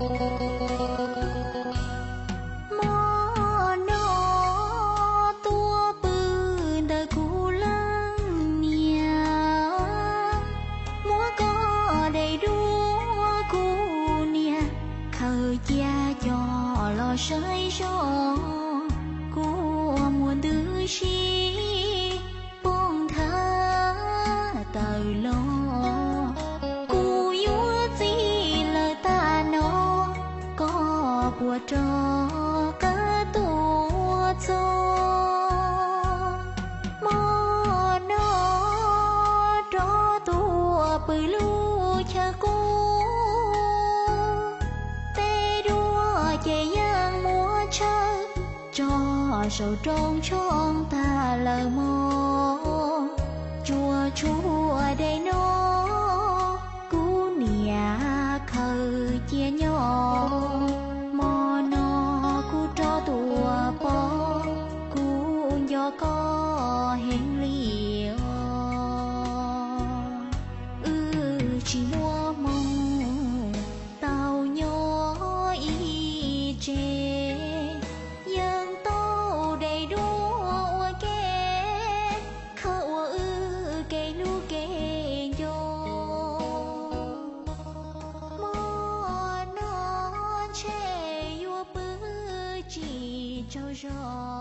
Hmo no tuaj pw ntawm kuv leej niam, muab koj daim duab kuv niam khaws cia coj los saib zoj, kuv muaj ntws si poob nthav tawm los. Kuv yuav txij lawm tag no, koj puas rov qab tuaj txog? Hmo no rov tuaj pw lub chaw qub, tej duab ces yeej muab tshawb tso saum rooj tshoob tag lawm mog. Tsuas tshuav daim no kuv niam khaws cia nyob. Hmo no kuv rov tuaj pom, kuv nco koj heev li os. Wb tsis muaj hmoo tau nyob ib tse, yeej tau daim duab ua ke, khaws ua wb kev hlub kev nco. Hmo no ntshe yuav pw tsis tsaug zog.